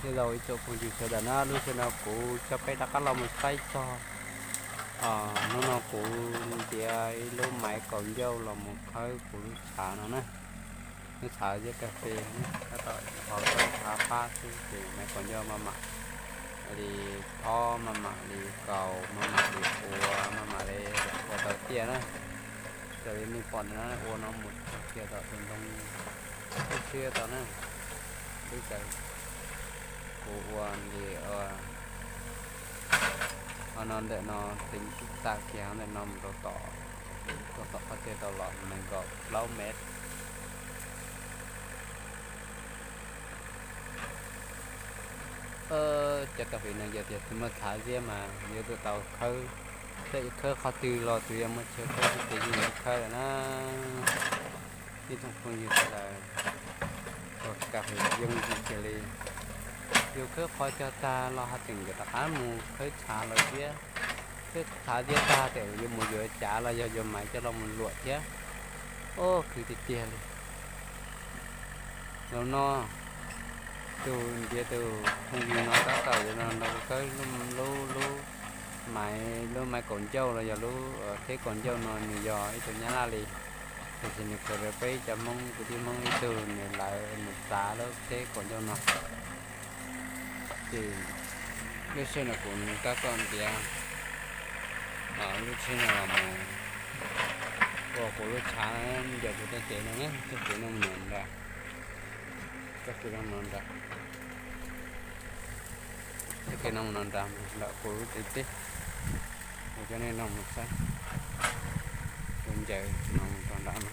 Nyob zoo ib tsoom phooj ywg sawv daws na, lub sij hawm no kuv coj peb rov qab los mus saib txog, hnub no kuv ntiav ib lub maiv kaum ncauj los mus khawb kuv lub tshav no na. Lub tshav ziab kas fes na, tab tom ho khawb tshav pab xwb ces maiv kaum ncauj maj mam li thob, maj mam li kaus, maj mam li ua, maj mam li ua tau tiaj na. Raws li nej pom ntawm no ua no mus txog kiag tom tus ntoo lub siab tod na. Twb txawm kuv ua li, ua no ntawm no teev tag kiag ntawm no mus rau tom, rau tom qhov chaw tau los nees nkaum plaub mev. Cov kas fes no yog tias tsis muaj tshav ziab mas yuav tsum tau khawb, txawm khawb qhov twg los tsuas yog muaj chaw khawb xwb ces yeej yuav khawb lawm na. Ib tsoom phooj ywg sawv daws, ua kas fes yooj yim kiag li. Yus khawb qhov cog tag los haj tseem yuav rov qab mus khawb tshav los ziab, khawb tshav ziab tag tseem yuav mus yuav cav los yog yuav maiv coj los mus luam thiab. Ob khwv tiag tiag li. Zaum no tus ntiav tus phooj ywg no tab tom yuav los nrog khawb lub, lub maiv, lub maiv kaum ncauj los yog lub tsheb kaum ncauj no nws yog ib tug nyab laj li, tiam sis nws khaws rau peb cov Hmoob, kwv tij Hmoob ib tug nws lawv nws txav lub tsheb kaum ncauj no. Ces lub sij hawm no kuv tab tom ntiav lub tsheb no los mus ua kuv lub tshav ncaws kuv txoj kev no na, txoj kev no mus nram, txoj kev no mus nram nram, txoj kev no mus nram nram kuv lub tsev teb. Kuv coj nej nrog mus saib, kuv ncaws no mus rau nram no.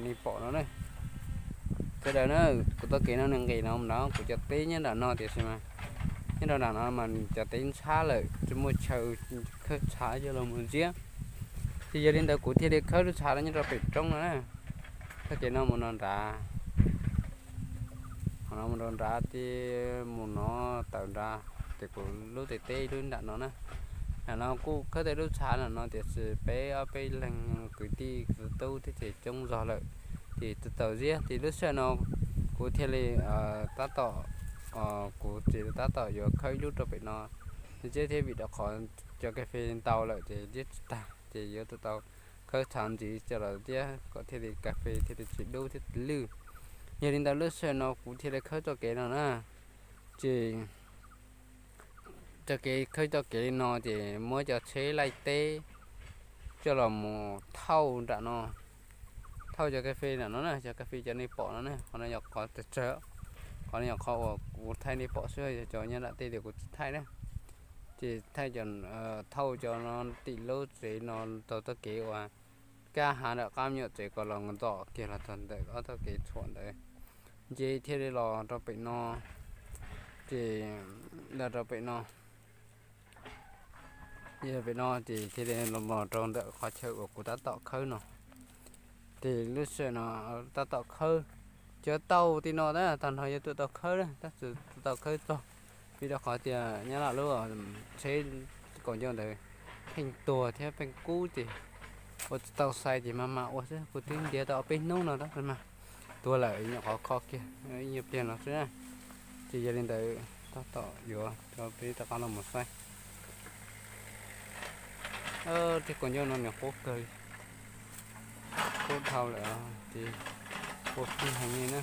Nej pom no na, sawv daws na, kuv txoj kev no nws nqis no mus nram kuv cov teb nyob nram no tiam sis mas nyob rau nram no mas cov teb ntxhab lawm tsis muaj chaw khawb tshav coj los mus ziab. Ces yog li ntawd kuv thiaj li khawb lub tshav no nyob rau pem roob no na. Txoj kev no mus no nrad, qhov no mus rau nrad ces mus no tawm nrad ces kuv lub tsev teb lub nram no na. Nram no kuj khawb tau lub tshav nram no tiam sis peb ob peb leeg kwv tij kwv tub thiab ces coob zog lawm, ces tsis txaus ziab. Ces lub sij hawm no kuv thiaj li tab tom, kuv txiv tab tom yuav khawb ib lub rau pem no ziab thiab, vim rau qhov cov kas fes ntau lawm ces ziab tsis tag, ces yuav tsum tau khawb tshav ntxiv coj los ziab kom thiaj li kas fes thiaj li tsis dub thiab tsis lwj. Yog li ntawd lub sij hawm no kuv thiaj li khawb txoj kev no na. Ces txoj kev, khawb txoj kev li no ces muab cov tsheb laij teb coj los mus thauj nram no, thauj cov kas fes nram no na, cov kas fes cov nej pom no na. Qhov no yog qhov tsawg tsawg, qhov no yog qhov uas kuv thaij nej pom xwb, yog cov nyob nram tej ces kuv tsis thaij na. Ces thaij cov, thauj cov no tim lub tsev no tau txoj kev uas kab hav nram qab me nyuam tsev kom los ntxov kiag los txog ntawm ob txoj kev tshuam ntawd, ces thiaj li los rau pem no. Ces los rau pem no, pem no ces thiaj li los rau ntawm qhov chaw uas kuv tab tom khawb no. Ces lub sij hawm no tab tom khawb, cov tauj tim no na tag nrho yuav tsum tau khawb na, tab sis tau khawb txog, vim rau qhov tias nyab laj lub tsheb kaum ncauj ntawd pheej tuag thiab pheej kub ces ua tsis tau xais ces maj mam ua xwb. Kuv twb ntiav tau ob peb hnub no tab sis mas tuag lawm, nyuam qhuav kho kiag ib nyuag pliag no xwb na. Ces yog li ntawd tab tom yuav rau peb rov qab los mus saib. Tej kaum ncauj no nws qub kawg li, qub dhau lawm ces qub kub heev li na.